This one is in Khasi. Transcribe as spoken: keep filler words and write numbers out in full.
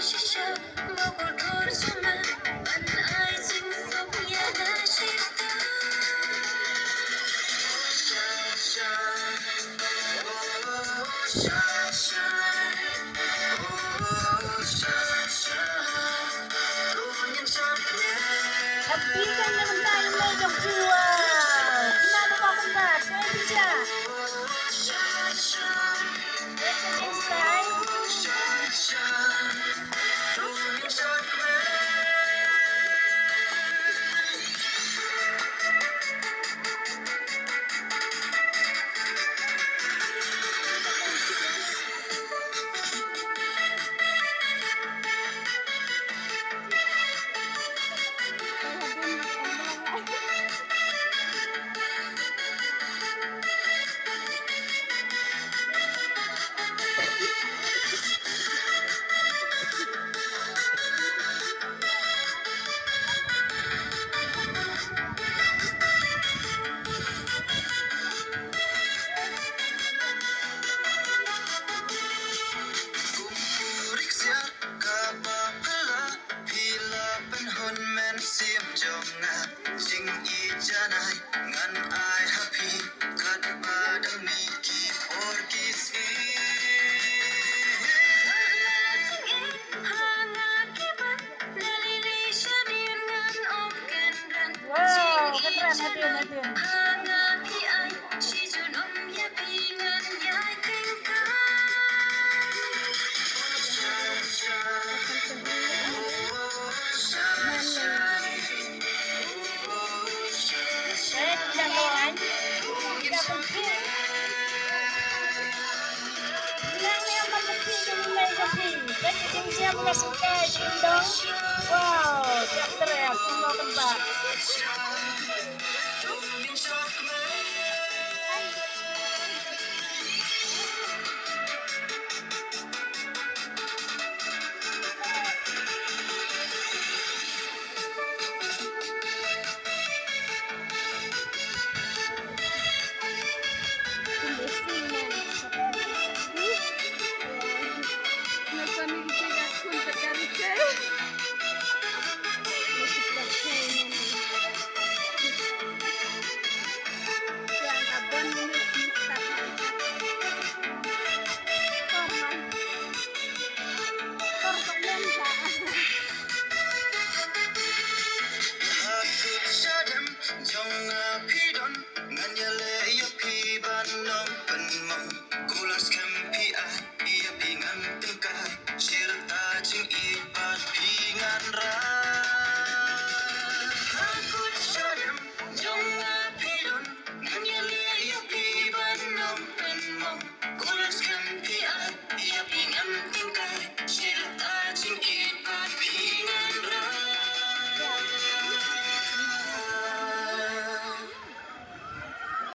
Happy ka na bynta ïa i mei jong phi, wow. Kumno ba ka bynta, te phi ja. Te ka jingstyle. Kum u riksiar kaba phylla, phi la pynhun mynsiem jong nga. Jingïeit janai ngan ai ha phi, katba dang mih ki por ki sngi. Wow, kynran hadien, hadien. Wow, jak trep, kumno kan ba.